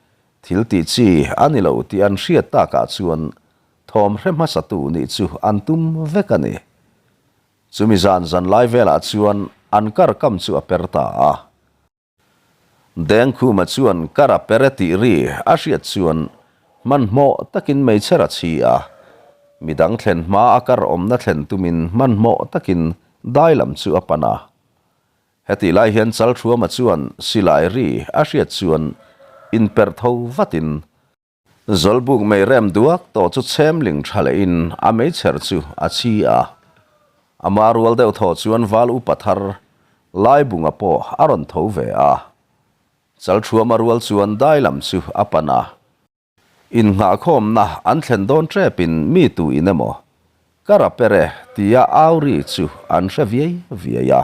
thil tih chi a ni lo tih an hriat takah chuan thawm hre hmasatu nih chu an tum vek a ni. Chumi zan zan lai velah chuan an kar kam chu a per ta a. Dengkhuma chuan kar a per e tih ri a hriat chuan hmanhmawh takin meichher a chhi a. Midang thlen hma a kar awmna thlen tumin hmanhmawh takin dai lam chu a pan a. Hetih lai hian Chalthuama chuan silai ri a hriat chuan inperh tho vatin Zawlbuk mei rem duak tawh chu chhem ling tha lehin a meichher chu a chhi a. Ama rual deuh thaw chuan val upa thar Laibunga pawh a rawn tho ve a. Chalthuama rual chuan dai lam chu a pan a. Innghahkhawmna an thlen dawn ṭepin mi tu in emaw ka rap er e tia au ri chu an hre viai viai a.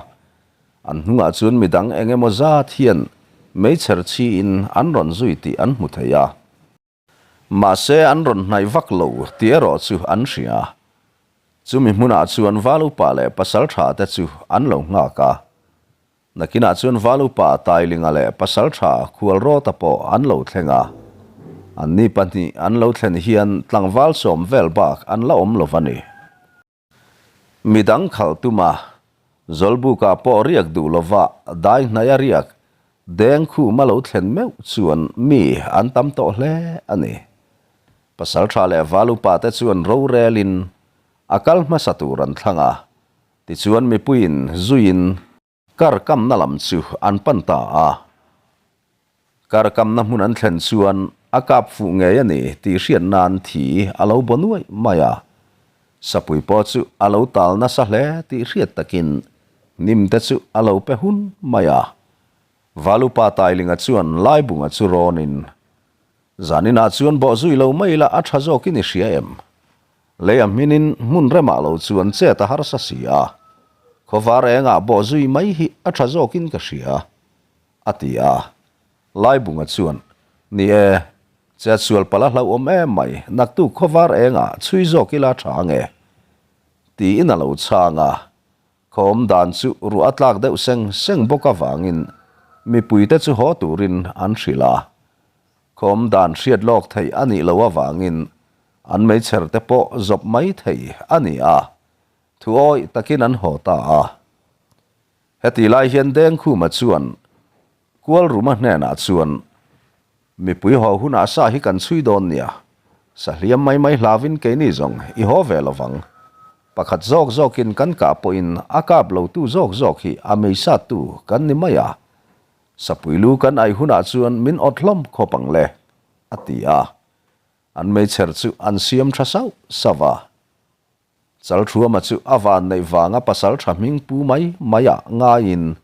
An hnungah chuan midang eng emaw zat hian meichher chhiin an rawn zui tih an hmu thei a. Mahse an rawn hnaih vak lo tih erawh chu an hria. Chumi hmunah chuan val upa leh pasal tha te chu an lo nghak a. Nakinah chuan Val Upa Tailinga leh Pasalṭha Khualrawta pawh an lo thleng a. Anni pahnih an lo thlen hian tlangval sawm vel bak an la awm lo va ni. Midang khalh tuma Zawlbuka pawh riak duh lova dai hnaia riak deng khum a lo thlen meuh chuan mi an tam tawh hle a ni. Pasalṭha leh Val Upa te chuan rorelin a kal hmasa tur an thlang a. Tichuan mipuiin zuiin kar kamna lam chu an pan ta a. Kar kamna hmun an thlen chuan a kap fuh ngei a ni tih hriat nan thi a lo baw nuaih mai a. Sapui pawh chu a lo tal nasa hle tih hriat takin hnim te chu a lo pe hun mai a. Valupa Tailinga chuan Laibunga chu rawnin Zaninah chuan bawh zui lo mai ila a tha zawkin i hria em? Lei a hminin hmun remah lo chuan chet a harsa si a, khawvar engah bawh zui mai hi a tha zawkin ka hria, a ti a. Laibunga chuan, Ni e, chet sual palh a hlauhawm em mai, naktuk khawvar engah chhui zawk ila tha ange, tiin a lo chhang a. Khaw awm dan chu ruah a tlak deuh seng seng bawk avangin mipuite chu haw turin an hrilh a. Khawm dan hriat lawk theih a nih loh avangin an meichher te pawh zawp mai thei a ni a, thu awih takin an haw ta a. Heti lai hian Dengkhuma chuan Kualruma hnenah chuan, Mipui haw hunah sa hi kan chhui dawn nia, sa hliam mai mai hlavin keini zawng i haw ve lovang. Pakhat zawk zawkin kan kah pawhin a kap lotu zawk zawk hi a meisattu kan ni mai a, Sapui lu kan ai hunah chuan min awt hlawm khawp ang le, a ti a. An meichher chu an siam tha sauh sauh a. Chalthuama chu a van neih vanga pasal tha hming pu mai maiah ngaiin.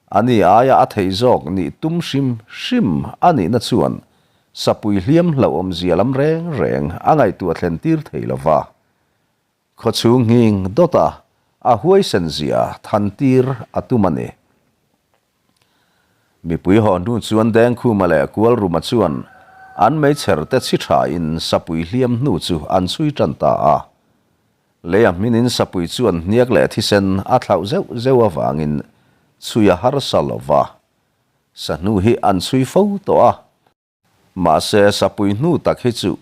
Ani aia a theih zawk nih tum hrim hrim a nihna chuan sapui hliam hlauhawmzia lam reng reng a ngaihtuah thlen tir thei lo va. Khawchhung nghing dawta a huaisen zia than tir a tum a ni. Mipui haw hnu chuan Dengkhuma leh Kualruma chuan an meichher te chhi thain sapui hliam hnu chu an chhui tan ta a. Leia hminin sapui chuan hniak leh thisen a thlauh zeuh zeuh avangin chhui a harsa lo va. Sahnu hi an chhui fo tawh a. Mahse sapui hnu tak hi chu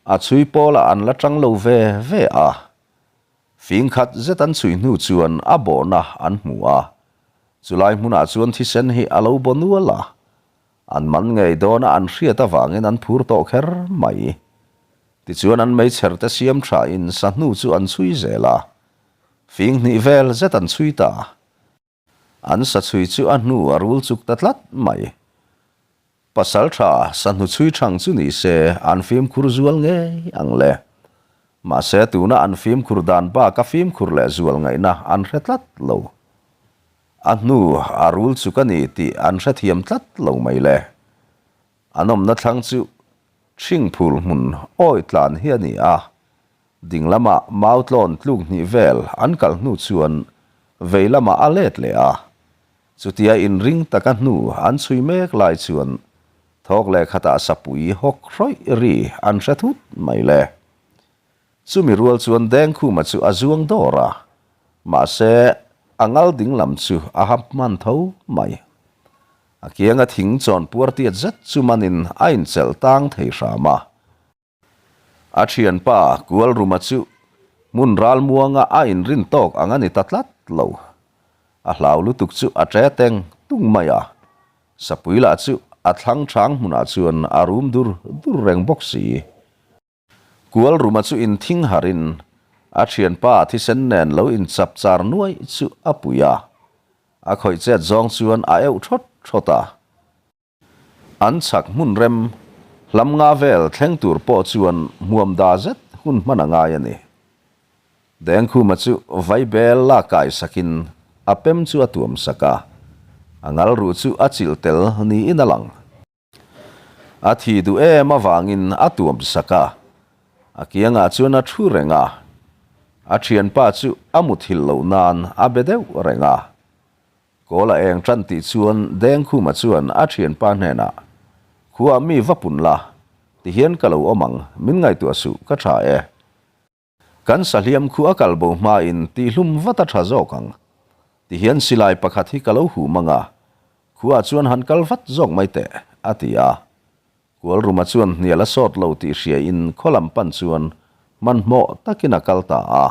a chhui pawlah an la tang lo ve ve a. Fing khat zet an chhui hnu chuan a bawhna an hmu a. Chulai hmunah chuan thisen hi a lo baw nual a. An man ngei dawna an hriat avangin an phur tawh kher mai. Tichuan an meichher te siam thain sahnu chu an chhui zel a. Fing hnih vel zet an chhui ta. An sa chhui chu a hnu a rul chuk ta tlat mai. Pasal tha sahnu chhui thang chu ni se an fimkhur zual ngei ang le. Mahse tuna an fimkhur dan bak a fimkhur leh zual ngaihna an hre tlat lo. A hnu a rul chuk a ni tih an hrethiam tlat lo mai le. An awmna thlang chu Chhingphul hmun awi tlan hi a ni a, ding lama mau tlawn tluk hnih vel an kal hnu chuan vei lamah a let leh a. Chutia inring taka hnu an chhui mek lai chuan thawk leh khatah sapui hawk hrawih ri an hre thut mai le. Chumi rual chuan Dengkhuma chu a zuang dawr a, mahse a ngal ding lam chu a hap hman tho mai. A kianga thing chawn puar tiat zet chu manin a inchelh tang thei hram a. A thianpa Kualruma chu hmun ralmuanga a inrin tawk ang a ni ta tlat lo. A hlau lutuk chu a ṭe teng tung mai a, sapui lah chu a thlang chang hmunah chuan a rum dur dur reng bawk si. Kualruma chu inthing harin a thianpa thisen nen lo inchap char nuai chu a pui a, a khawih chet zawng chuan a euh thawt thawt a. An chhak hmun rem hlam nga vel thleng tur pawh chuan hmuam da zet hun hman a ngai a ni. Dengkhuma chu vaibel la kai sakin a pem chu a tuam sak a, a ngal ruh chu a chilh tel niin a lang. A thi duh em avangin a tuam sak a, a kiangah chuan a thu reng a. A thianpa chu a muthilh loh nan a be deuh reng a. Kawl a eng tan tih chuan Dengkhuma chuan a thianpa hnenah, Khuaah mi va pun la, tihian ka lo awm ang, min ngaihtuah suh, ka tha e. Kan sahliam khu a kal bo hmain tihlum vat a tha zawk ang. Tihian silai pakhat hi ka lo huh mang a, khuaah chuan han kal vat zawk mai teh, a ti a. Kualruma chuan hnial a sawt lo tih hriain khaw lam pan chuan hmanhmawh takin a kal ta a.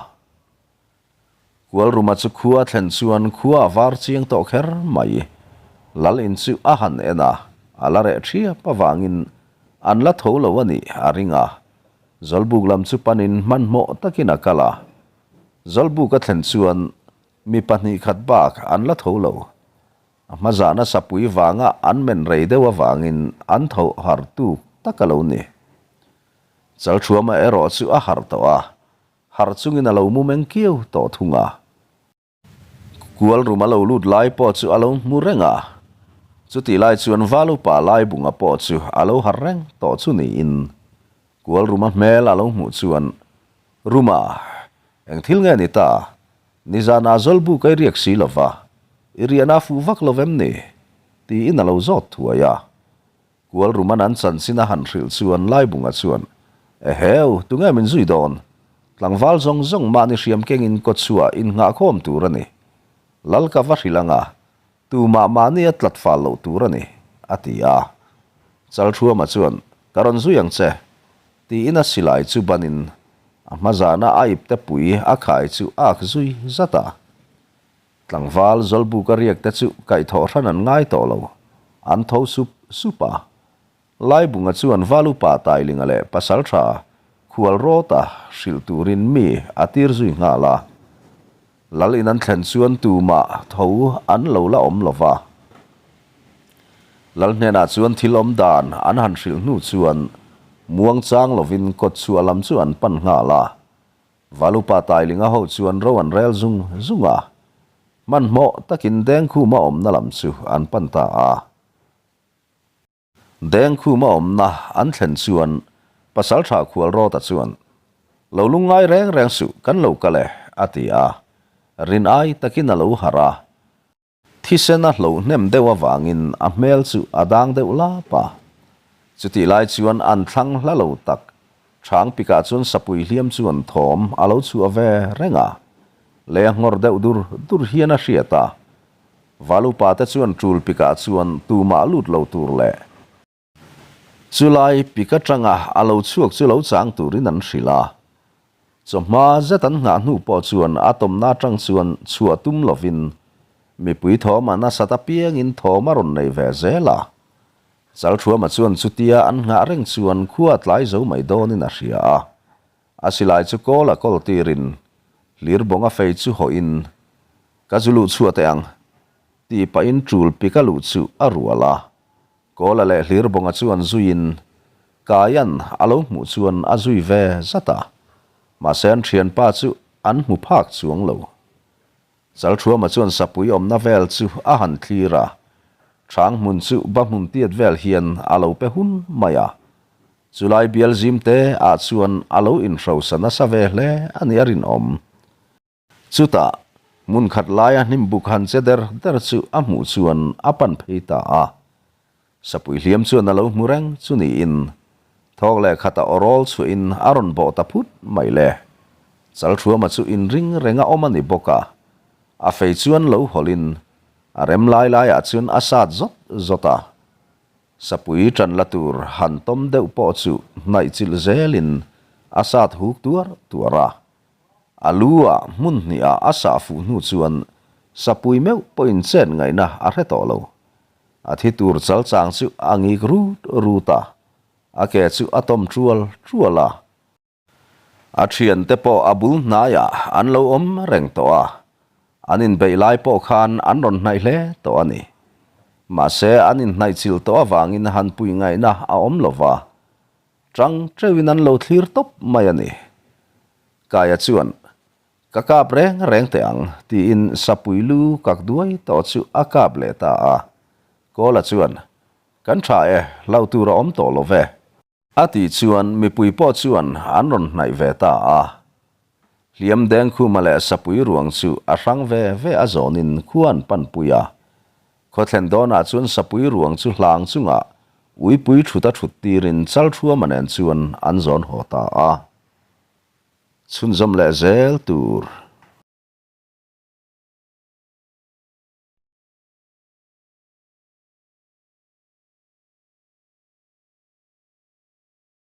Kualruma chu khua thlen chuan khua a var chiang tawh kher mai. Lal in chu a han en a, a la reh thiap avangin an la tho lo a nih a ring a. Zawlbuk lam chu panin hmanhmawh takin a kal a. Zawlbuk a thlen chuan mi pahnih khat bak an la tho lo. A hma zahna sapui vanga an men rei deuh avangin an tho har tuk tak a lo ni. Chalthuama erawh chu a harh tawh a, harh chungin a lo mu meng kiau tawh thung a. Kual rum a lo lut lai pawh chu a lo hmu reng a, chutih lai chuan Valupa Laibunga pawh chu a lo harh reng tawh chu niin Kual ruma hmel a lo hmuh chuan, Ruma, eng thil nge ni ta? Nizanah Zawlbuk a i riak si lo va, i riahna a fuh vak lo vem ni? tiin a lo zawt thuai a. Kual ruman an chanchin a han hrilh chuan Laibunga chuan, Eheu, tunge min zui dawn? Tlangval zawng zawng mahni hriam kengin kawtchhuah innghahkhawm tur a ni. Lal ka va hrilh ang a, tumah mahni a tlat fal loh tur a ni, a ti a. Chalthuama chuan, Ka rawn zui ang che, tiin a silai chu banin a hma zana a ipte pui a khai chu a ak zui zat a. Tlangval Zawlbuka riak te chu kaihthawh hran an ngai tawh lo, an tho sup sup a. Laibunga chuan Valupa Tailinga leh Pasaltha Khualrawta hrilh turin mi a tir zui nghal a. Lal in an thlen chuan tumah tho an lo la awm lo va. Lal hnenah chuan thil awm dan an han hrilh hnu chuan muangchang lovin kawtchhuah lam chu an pan nghal a. Valupa Tailinga ho chuan ro an rel zung zung a. Hmanhmawh takin Dengkhuma awmna lam chu an pan ta a. Dengkhuma awmna an thlen chuan Pasalṭha Khualrawta chuan, Lo lungngai reng reng suh, kan lo kal e, a ti a. Rin ai takin a lo harh a. Thisen a hloh hnem deuh avangin a hmel chu a dang deuh lap a. Chutih lai chuan an thlang hla lo tak Chhang pikah chuan sapui hliam chuan thawm a lo chhuah ve reng a. Lei a nghawr deuh dur dur hian a hriat a. Valupa te chuan tul pikah chuan tumah lut lo tur leh Chulai pik atanga a lo chhuak chu lo chang turin an hrilh a. Chawhma zet an nghah hnu pawh chuan a tawmna atang chuan chhuah tum lovin mipui thawm a nasat apiangin thawm a rawn nei ve zel a. Chalthuama chuan chutia an nghah reng chuan khua tlai zo mai dawnin a hria a. A silai chu kawl a kawl tirin hlirbawnga fei chu hawhin, Ka zu luh chhuah teh ang, tih pahin tul pik a luh chu a rual a. Kawla leh Hlirbawnga chuan zuiin Kaian a lo hmuh chuan a zui ve zat a, mahse an thianpa chu an hmu phak chuang lo. Chalthuama chuan sapui awmna vel chu a han thlir a, Chang hmun chu ba hmun tiat vel hian a lo pe hun mai a, chulai bial zim te ah chuan a lo inhrosa nasa ve hle a nih a rinawm. Chutah, hmun khat laia hnim buk han che der der chu a hmuh chuan a pan phei ta a. Sapui hliam chuan a lo hmu reng chu niin, thawk leh khata aw rawl chhuahin a rawn bawh ta phut mai le. Chalthuama chu inring reng a awm a ni bawk a, a fei chuan lo hawlhin a rem lai laiah chuan a sat zawt zawt a. Sapui ṭan la tur han tawm deuh pawh chu hnaih chilh zelin a sat huk tuar tuar a. A lu ah hmun hnih ah a sah fuh hnu chuan sapui meuh pawhin chet ngaihna a hre tawh lo. A thi tur chal chang chu a ngik rut rut a, a ke chu a tawm tual tual a. A thiante pawh a bul hnaiah an lo awm reng tawh a, an inbeih lai pawh khan an rawn hnaih hle tawh a ni. Mahse an inhnaih chilh tawh avangin han pui ngaihna a awm lo va, Chang teuhin an lo thlir tawp mai a ni. Kaia chuan, Ka kap reng reng teh ang, tiin sapui lu kak duai tawh chu a kap leh ta a. Kawla chuan, Kan tha e, hlauh tur a awm tawh lo ve. A tih chuan mipui pawh chuan an rawn hnaih ve ta a. Hliam Dengkhuma leh Sapui ruang chu a hrang ve ve a zawnin khua an panpui a. Khawthlen dawnah chuan Sapui ruang chu hlang chungah Uipui thut a thut tirin Chalthuama nen chuan an zawn haw ta a. Chhunzawm leh zel tur.